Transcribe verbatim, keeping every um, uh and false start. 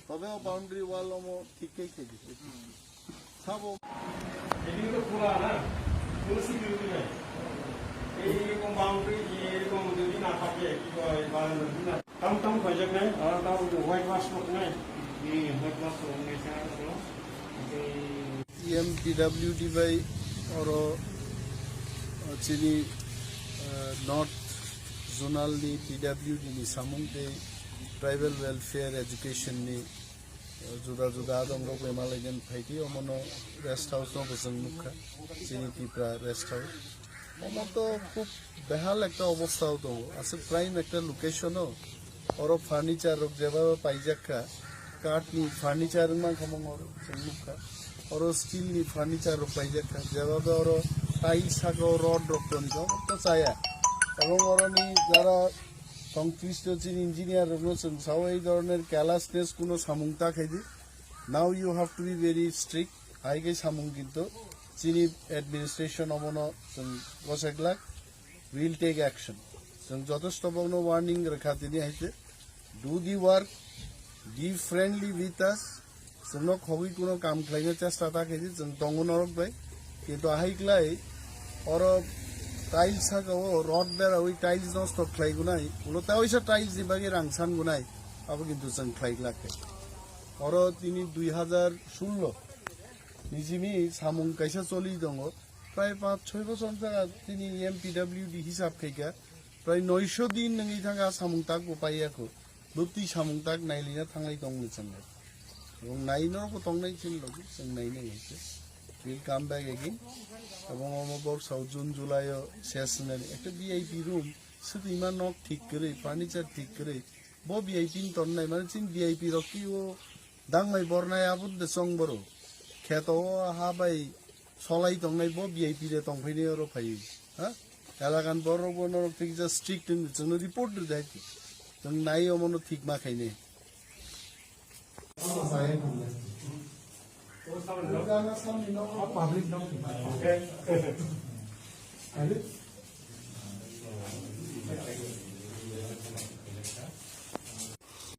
Tobe o boundary wall omo thik khe khe di. Sabo. এদিকে তো খোলা না, কোনো সিকিউরিটি নাই। এই এরকম বাউন্ডারি দিয়ে এরকম যদি না থাকে, কি হয়, বারান্দা যদি না, টাউন টাউন হয়ে যাবে না, আর টাউন হোয়াইট ওয়াশ করতে নাই। এই হোয়াইট ওয়াশ করতে নাই, স্যার, আসলে। এই E M P W D bai oro, uh, chini, uh, North Zonal ni P W D ni samung tei Tribal Welfare Education ni, uh, juda juda adong rok bai malai den phaidi, omono rest house no bo chwng nukha, chini Tipra rest house. Omo to khub behal ekta obostha o tongo, aswk prime ekta location o. Oro furniture rok jeba paijak kha, kath ni furniture wngma kha mong oro chwng nukha. Oro steel ni furniture rok paijak kha, jeba oro tiles saka o rod rok toni kha, omo to chaya. Ebong oro ni jara songklisto chini engineer rok no chwng sao ei dhoroner carelessness kuno samung ta khaidi. Now you have to be very strict. Hai khe samung kintu chini administration omono chwng gosek lak. Will take action. Chwng jotosto bokno warning rwkha tini hai se, do the work, be friendly with us. Chwngno khogwi kuno kam khlaina chesta ta khaidi, chwng tongo norok bai. Kintu ahai klai oro tiles saka o rod berawi tiles nosto khlai gunai, ulo ta oisa tiles ni bagwi rang san gunai, abo kintu chwng khlai glak khe. Oro tini dui hazar sullo ni simi samung kaisa choli tongo. Prai panch choi bochor wng kha chini M P W D hisab khai kha, prai noisho din nungwi thang kha samung tak bo paiya kho. Bwtwi samung tak nailina thanglai tong ni chwng. Ebong nai norok bo tongnai chini logi chwng nai nai hai se. Will come back again. Ebong omo bok sao June July o ses nani ekta V I P room, swtwima nok thik kwrwi, furniture thik kwrwi. Bo V I P ni ton nai mani chini V I P rok ki o Dang bai bornai abo de chong boro. Kheto o ha bai solai tongnai bo V I P de tongphainai oro phaiwi. Ha? Elakan borok bo norok tei kisa strict wng chwngno report rwdi hai. Chwng nai omono thik ma khainai. Public no.